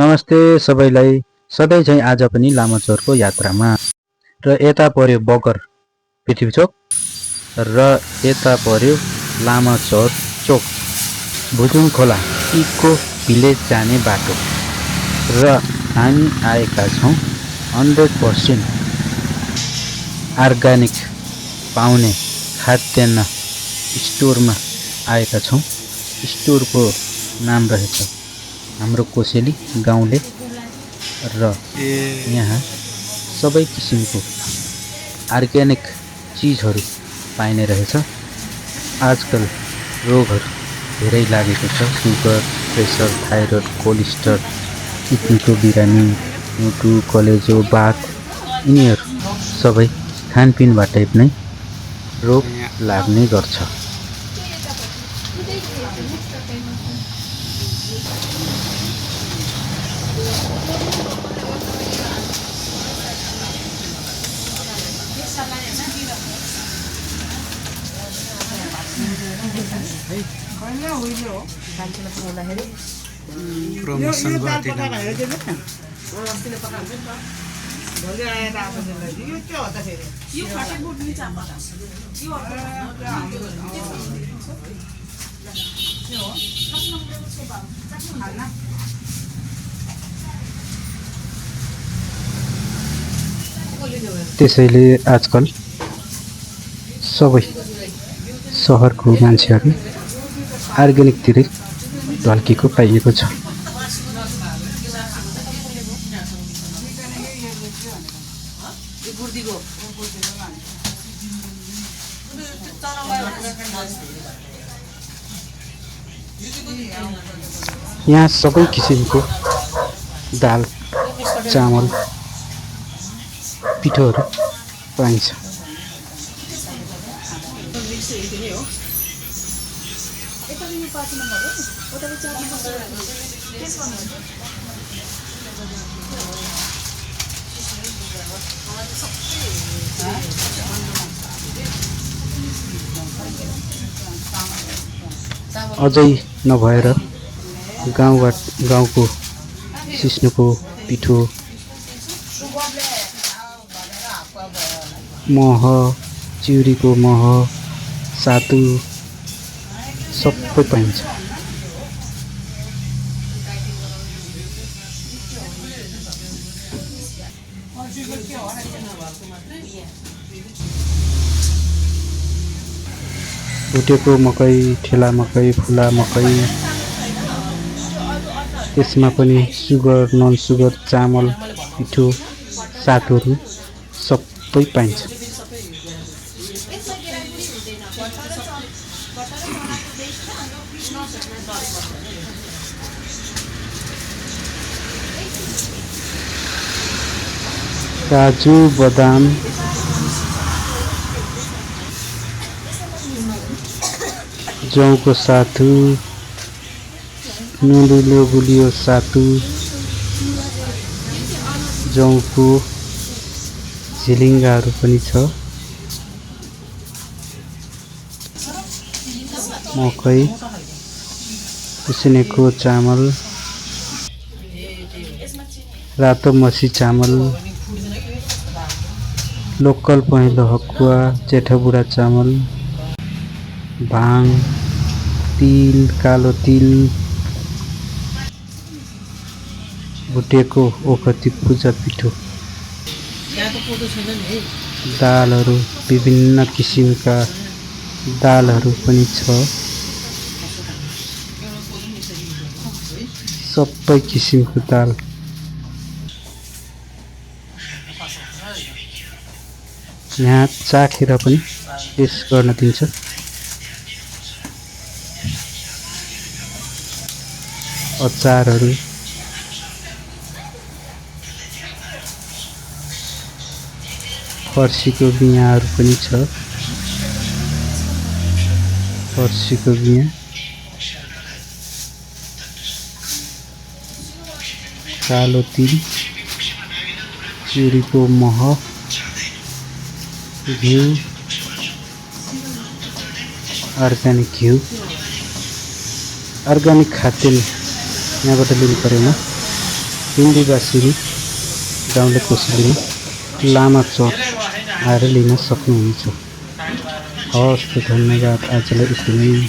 नमस्ते सबैलाई। सधैँ झैँ आज पनि लामाचौरको यात्रामा र यता पर्यो बगर पृथ्वीचोक र यता पर्यो लामाचौर चोक भुजुङ खोला इको भिलेज जाने बाटो र हामी आएका छौँ 100% अर्ग्यानिक पाउने खाद्यान्न स्टोरमा आएका छौँ। स्टोरको नाम रहेछ हाम्रो कोसेली गाउँले र यहाँ सबै किसिमको अर्ग्यानिक चिजहरू पाइने रहेछ। आजकल रोगहरू धेरै लागेको छ, सुगर, प्रेसर, थाइरोइड, कोलेस्ट्रल, किडनीको बिरामी, मुटु, कलेजो, बाथ यिनीहरू सबै खानपिनबाट नै रोग लाग्ने गर्छ। प्रमोसन त्यसैले आजकल सबै सहरको मान्छेहरू अर्ग्यानिकतिरै ढल्केको पाइएको छ। यहाँ सबै किसिमको दाल, चामल, पिठोहरू पाइन्छ। अझै नभएर गाउँको सिस्नुको पिठो, मह, चिउरीको मह, सातु सबै पाइन्छ। भुटेको मकै, ठेला मकै, फुला मकै, त्यसमा पनि सुगर, नन सुगर, चामल, पिठो, सातुहरू सबै पाइन्छ। काजु, बदाम, जौको सातु, नुलुलो गुलियो सातु, जौको झिलिङ्गाहरू पनि छ। मकै, उसिनेको चामल, रातो मसी चामल, लोकल पहेँलो हकुवा, जेठो बुढा चामल, भाङ, तिल, कालो तिल, भुटेको ओखती पूजा पिठो, दालहरू, विभिन्न किसिमका दालहरू पनि छ। सबै किसिमको दाल यहाँ चाखेर पनि टेस्ट गर्न दिन्छ। अचारहरू, फर्सीको बियाँहरू पनि छ। फर्सीको बियाँ, कालो तिल, चिउरीको मह, घिउ, अर्ग्यानिक घिउ, अर्ग्यानिक खाद्यान्न यहाँबाट लिनु परेन। पिण्डीबासिनी गाउँले कोसेलीमा लामा चौर आएर लिन सक्नुहुन्छ। हवस् त धन्यवाद, आजलाई यति नै।